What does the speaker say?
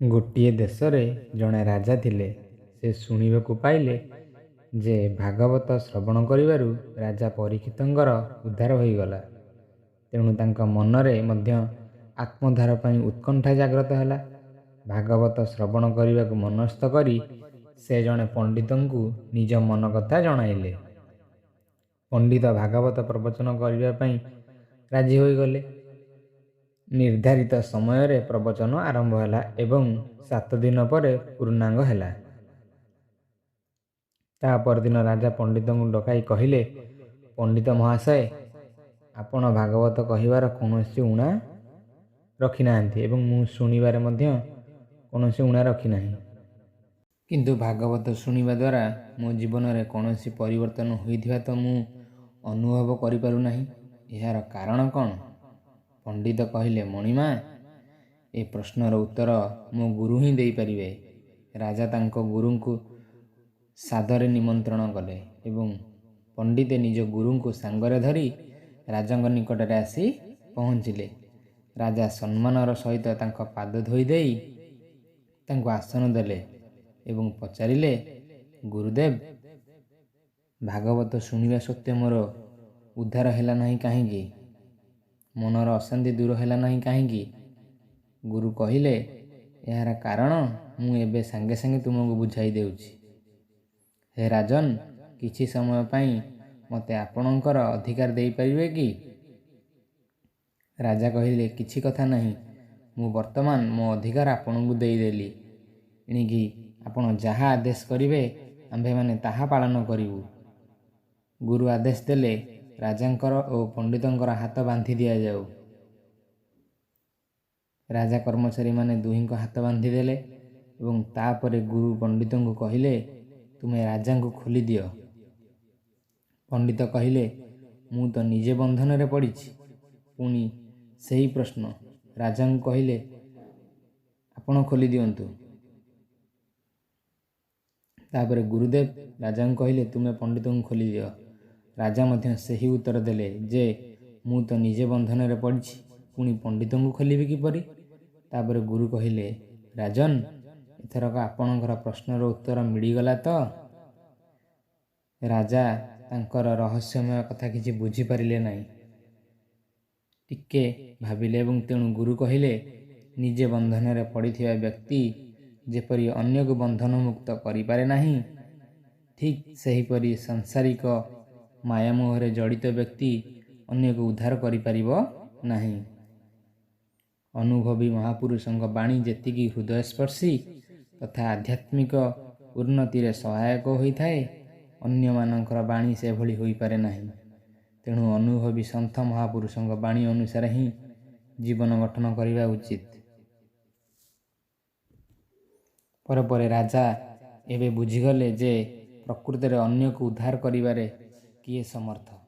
ଗୋଟିଏ ଦେଶରେ ଜଣେ ରାଜା ଥିଲେ। ସେ ଶୁଣିବାକୁ ପାଇଲେ ଯେ ଭାଗବତ ଶ୍ରବଣ କରିବାରୁ ରାଜା ପରୀକ୍ଷିତଙ୍କର ଉଦ୍ଧାର ହୋଇଗଲା। ତେଣୁ ତାଙ୍କ ମନରେ ମଧ୍ୟ ଆତ୍ମୋଦ୍ଧାର ପାଇଁ ଉତ୍କଣ୍ଠା ଜାଗ୍ରତ ହେଲା। ଭାଗବତ ଶ୍ରବଣ କରିବାକୁ ମନସ୍ଥ କରି ସେ ଜଣେ ପଣ୍ଡିତଙ୍କୁ ନିଜ ମନ କଥା ଜଣାଇଲେ। ପଣ୍ଡିତ ଭାଗବତ ପ୍ରବଚନ କରିବା ପାଇଁ ରାଜି ହୋଇଗଲେ। ନିର୍ଦ୍ଧାରିତ ସମୟରେ ପ୍ରବଚନ ଆରମ୍ଭ ହେଲା ଏବଂ 7 ଦିନ ପରେ ପୂର୍ଣ୍ଣାଙ୍ଗ ହେଲା। ତା ପରଦିନ ରାଜା ପଣ୍ଡିତଙ୍କୁ ଡକାଇ କହିଲେ, "ପଣ୍ଡିତ ମହାଶୟ, ଆପଣ ଭାଗବତ କହିବାର କୌଣସି ଊଣା ରଖିନାହାନ୍ତି ଏବଂ ମୁଁ ଶୁଣିବାରେ ମଧ୍ୟ କୌଣସି ଊଣା ରଖିନାହିଁ। କିନ୍ତୁ ଭାଗବତ ଶୁଣିବା ଦ୍ୱାରା ମୋ ଜୀବନରେ କୌଣସି ପରିବର୍ତ୍ତନ ହୋଇଥିବା ତ ମୁଁ ଅନୁଭବ କରିପାରୁନାହିଁ। ଏହାର କାରଣ କ'ଣ?" ପଣ୍ଡିତ କହିଲେ, "ମଣିମା, ଏ ପ୍ରଶ୍ନର ଉତ୍ତର ମୋ ଗୁରୁ ହିଁ ଦେଇପାରିବେ।" ରାଜା ତାଙ୍କ ଗୁରୁଙ୍କୁ ସାଦରେ ନିମନ୍ତ୍ରଣ କଲେ ଏବଂ ପଣ୍ଡିତେ ନିଜ ଗୁରୁଙ୍କୁ ସାଙ୍ଗରେ ଧରି ରାଜାଙ୍କ ନିକଟରେ ଆସି ପହଞ୍ଚିଲେ। ରାଜା ସମ୍ମାନର ସହିତ ତାଙ୍କ ପାଦ ଧୋଇଦେଇ ତାଙ୍କୁ ଆସନ ଦେଲେ ଏବଂ ପଚାରିଲେ, "ଗୁରୁଦେବ, ଭାଗବତ ଶୁଣିବା ସତ୍ତ୍ୱେ ମୋର ଉଦ୍ଧାର ହେଲା ନାହିଁ କାହିଁକି? ମନର ଅଶାନ୍ତି ଦୂର ହେଲା ନାହିଁ କାହିଁକି?" ଗୁରୁ କହିଲେ, "ଏହାର କାରଣ ମୁଁ ଏବେ ସାଙ୍ଗେ ସାଙ୍ଗେ ତୁମକୁ ବୁଝାଇ ଦେଉଛି। ହେ ରାଜନ, କିଛି ସମୟ ପାଇଁ ମୋତେ ଆପଣଙ୍କର ଅଧିକାର ଦେଇପାରିବେ କି?" ରାଜା କହିଲେ, "କିଛି କଥା ନାହିଁ। ମୁଁ ବର୍ତ୍ତମାନ ମୋ ଅଧିକାର ଆପଣଙ୍କୁ ଦେଇଦେଲି। ଏଣିକି ଆପଣ ଯାହା ଆଦେଶ କରିବେ, ଆମ୍ଭେମାନେ ତାହା ପାଳନ କରିବୁ।" ଗୁରୁ ଆଦେଶ ଦେଲେ, ରାଜାଙ୍କର ଓ ପଣ୍ଡିତଙ୍କର ହାତ ବାନ୍ଧି ଦିଆଯାଉ। ରାଜା କର୍ମଚାରୀମାନେ ଦୁହିଁଙ୍କ ହାତ ବାନ୍ଧିଦେଲେ ଏବଂ ତାପରେ ଗୁରୁ ପଣ୍ଡିତଙ୍କୁ କହିଲେ, "ତୁମେ ରାଜାଙ୍କୁ ଖୋଲିଦିଅ।" ପଣ୍ଡିତ କହିଲେ, "ମୁଁ ତ ନିଜେ ବନ୍ଧନରେ ପଡ଼ିଛି।" ପୁଣି ସେହି ପ୍ରଶ୍ନ। ରାଜାଙ୍କୁ କହିଲେ, "ଆପଣ ଖୋଲି ଦିଅନ୍ତୁ।" ତାପରେ ଗୁରୁଦେବ ରାଜାଙ୍କୁ କହିଲେ, "ତୁମେ ପଣ୍ଡିତଙ୍କୁ ଖୋଲିଦିଅ।" ରାଜା ମଧ୍ୟ ସେହି ଉତ୍ତର ଦେଲେ ଯେ ମୁଁ ତ ନିଜେ ବନ୍ଧନରେ ପଡ଼ିଛି, ପୁଣି ପଣ୍ଡିତଙ୍କୁ ଖୋଲିବି କିପରି? ତାପରେ ଗୁରୁ କହିଲେ, "ରାଜନ, ଏଥରକ ଆପଣଙ୍କର ପ୍ରଶ୍ନର ଉତ୍ତର ମିଳିଗଲା ତ?" ରାଜା ତାଙ୍କର ରହସ୍ୟମୟ କଥା କିଛି ବୁଝିପାରିଲେ ନାହିଁ। ଟିକେ ଭାବିଲେ ଏବଂ ତେଣୁ ଗୁରୁ କହିଲେ, ନିଜେ ବନ୍ଧନରେ ପଡ଼ିଥିବା ବ୍ୟକ୍ତି ଯେପରି ଅନ୍ୟକୁ ବନ୍ଧନମୁକ୍ତ କରିପାରେ ନାହିଁ, ଠିକ୍ ସେହିପରି ସାଂସାରିକ ମାୟାମୋହରେ ଜଡ଼ିତ ବ୍ୟକ୍ତି ଅନ୍ୟକୁ ଉଦ୍ଧାର କରିପାରିବ ନାହିଁ। ଅନୁଭବୀ ମହାପୁରୁଷଙ୍କ ବାଣୀ ଯେତିକି ହୃଦୟସ୍ପର୍ଶୀ ତଥା ଆଧ୍ୟାତ୍ମିକ ଉନ୍ନତିରେ ସହାୟକ ହୋଇଥାଏ, ଅନ୍ୟମାନଙ୍କର ବାଣୀ ସେଭଳି ହୋଇପାରେ ନାହିଁ। ତେଣୁ ଅନୁଭବୀ ସନ୍ଥ ମହାପୁରୁଷଙ୍କ ବାଣୀ ଅନୁସାରେ ହିଁ ଜୀବନ ଗଠନ କରିବା ଉଚିତ। ପରେ ପରେ ରାଜା ଏବେ ବୁଝିଗଲେ ଯେ ପ୍ରକୃତରେ ଅନ୍ୟକୁ ଉଦ୍ଧାର କରିବାରେ କିଏ ସମର୍ଥ।